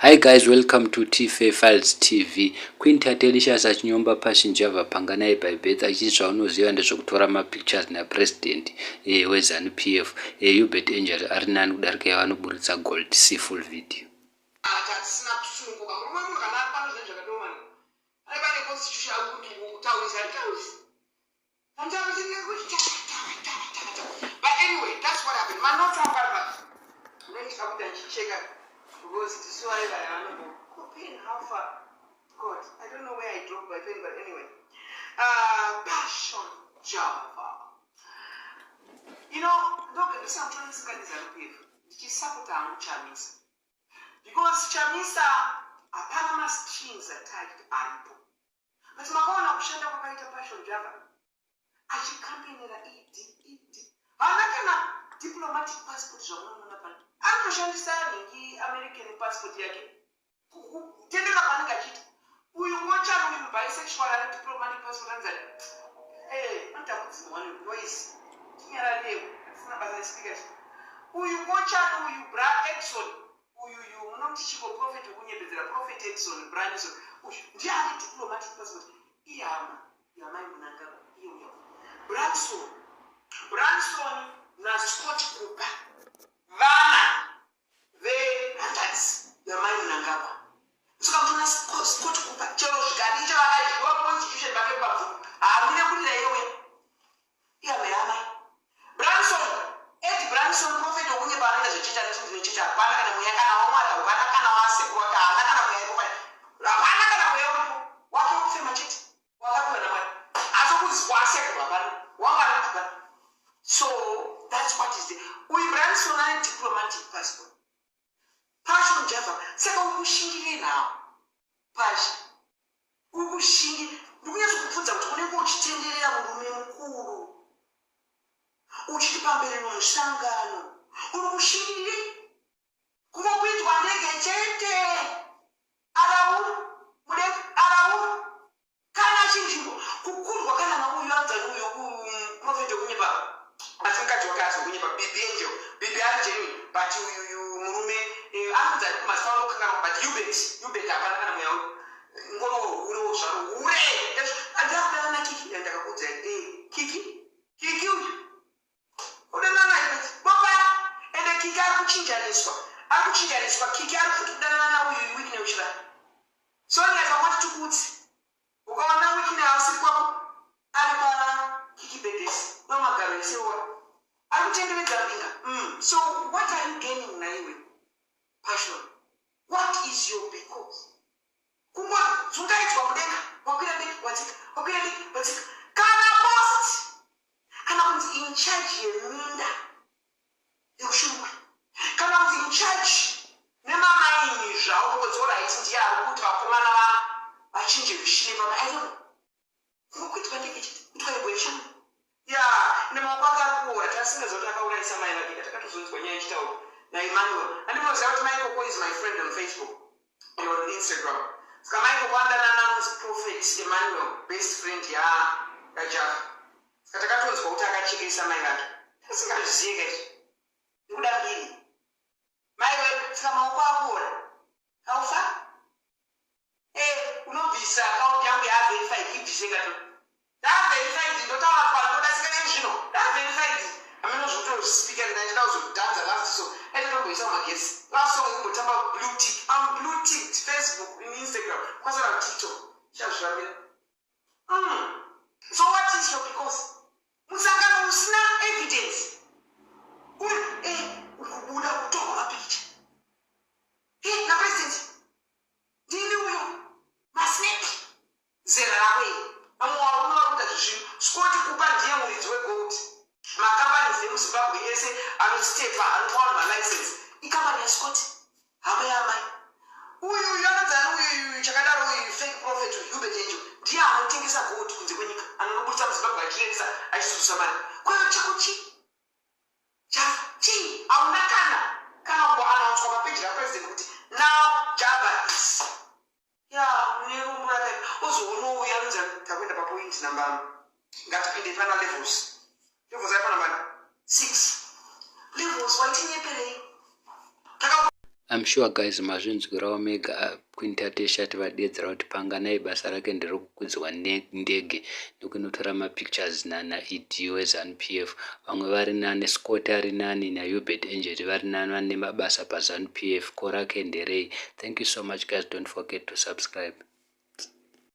Hi guys, welcome to Tfa Files TV. Queen Tatelicious achinyomba Passion Java Panganai by birth achiti zvaunoziva ndezvekutora mapictures napresident weZanu PF Hubert Angel ari nani kudarika yavanoburitsa gold. See full video. Tatisina kusununguka. Murume wemunhu kana ari pano, zvinhu zvakadomana. Ane pane constitution akuti kutaurisa, handitaurisi. Handitaurisi. But anyway, that's what happened. Manotes angu ari papi? Ndinenge kuita ndichicheka because tisu vai vaya vanombo pen. How far? God, I don't know where I dropped my pen, but anyway, Passion Java, ndoga ndisingadi ZANU PF, ndichisapota hangu Chamisa because Chamisa hapana mastrings attached aripo. But makaona kushanda kwakaita Passion Java achikampenera ED. ED haana kana diplomatic passport zvamunoona pano. Anotoshandisa nhingi, American passport yake kutendera kwaanenge achiita. Uyu ngochani, uyu bisexual ane diplomatic passport, anzani anoita kudzimwa noise. Tinyararirewo, hatisina basa nespeaker. Uyu ngochani uyu, Bra Exon uyuyu, munomuti chiko, prophet wekunyepedzera, Prophet Exon Branison, uyu ndiye ane diplomatic passport. Ihama yamai Mnangagwa iye uya Branson. Branson naScott Cooper vana vehanzvadzi yamai Mnangagwa. Saka mutoona Scott Cooper, chero zvikadi, chero akadyiwa constitution vake mubabvu, haamire kurira iye uya ihama yaamai Branson. Ed Branson, prophet wekunyepa, anoita zvechechi, anoti ndinochechi. Hapana kana mweya, kana wamwari haupana, kana wasekuru wake haana kana mweya iripo, hapana kana mweya uripo. Wake wekufema chete wakapiwa namwari, asi kuzi kwasekuru hapana, wamwari hapana. So that's what is the uyu Branson ane diplomatic passport, Passion Java. Saka uri kushingire nhau, Pasha, uri kushingi. Ndikunyatso kuti unenge uchitenderera murume mukuru uchiti pamberi nomusangano. Uri kushingirei? Kungokuitwa ndege chete, arau mudenga, arau kana chinzvimbo kukundwa kana nauyu anzani uyo prophet wekunyepa, asi mukadzi wake asi wekunyepa, Bibi Angel. Bibi ari genuine, but uyuyu murume anonzi ari kumazita vanokanganwa, but Hubert, Hubert hapana kana mweya uyu. Ngoro hurewo zvaro, hure. Andakudana naKiki, ndakakuudzai. Kiki, Kiki uyu kudanana bopa. Ende Kiki ari kuchinjaniswa, ari kuchinjaniswa. Kiki ari futi kudanana nauyu Wicknell Chivayo. Sonia kamwati tukutsi, ukaona Wicknell asiri kwako, ari paKiki Badass nomagaro esewa ari kutenderedza mbinga. So what are you gaining naiwe, Passion? What is your because? Kungodzungaidzwa mudenga, wakwira ndege, watsika, wakwira ndege, watsika, kana post, kana kunzi in charge yeminda yekuShurugwi, kana kunzi in charge nemamaini zvavo, kungonzi alright, ndiye ari kuti vakomana vachinje mishini pama. I don't know. Kungokuitwa ndege chete, kuitwa yebwe yeshanu ya nemaoko ake ari kuora. Tasingaziva kuti akaurayisa mai vake. Takatozonzwa nyaya ichitaurwa naEmmanuel. Andinoziva kuti Maikoko is my friend on Facebook and on Instagram. Saka Maikoko andanana anonzi Prophet Emmanuel, best friend yaJava. Saka takatonzwa kuti akachekesa mai vake. Tasingazvizive kaizvi nekuda mbiri mai we. Saka maoko akuora haufa unobvisa akaunti yangu yaverified, ibvise kato yaverified. Ndotaura pano, ndodasika zvino yaverified. Hameno zvokutospeaker ndachida kuzodhanza last song, aitotomboisa magetsi last song yekumbotamba blue tick. Am blue ticked Facebook in Instagram, kwasara TikTok chazvivambira. So what is your because? Musangano usina evidence uri uri kubuda kutorwa mapikicha napresident, ndini uyo, masnap zera rako iri. Vamwe varume vari kuita zvisvino. Scott Cooper ndiye muridzi wegold. Macompanies emuZimbabwe ese anostepa, anopa vanhu malicense, ikambani yaScott, hama yaamai. Uyu uyu anonzi ani uyu chakadaro, uyu fake prophet uyu Hubert Angel, ndiye anotengesa gold kunze kwenyika, anonobudisa muZimbabwe achirendesa, achizodzosa mari kweyo. Chako chii, Java? Chii? Hauna kana kumboanaunswa papeji rapresident kuti now Java is ya mune rombo rakaipa. Ozoona uyu anonzi, takuenda papoint number, ngatipinde pana levels. Levels aipa number 6. Levels waitinyeperei? I'm sure guys mazvinzwirawo mega. Queen Tatelicious vadeedzera kuti Panganai basa rake nderekukwidzwa ndege nekunotora mapictures naED weZANU PF. Vamwe vari nani, Scott ari nani, naUbert Angel vari nani, vane mabasa paZANU PF. Ko rake nderei? Thank you so much guys, don't forget to subscribe.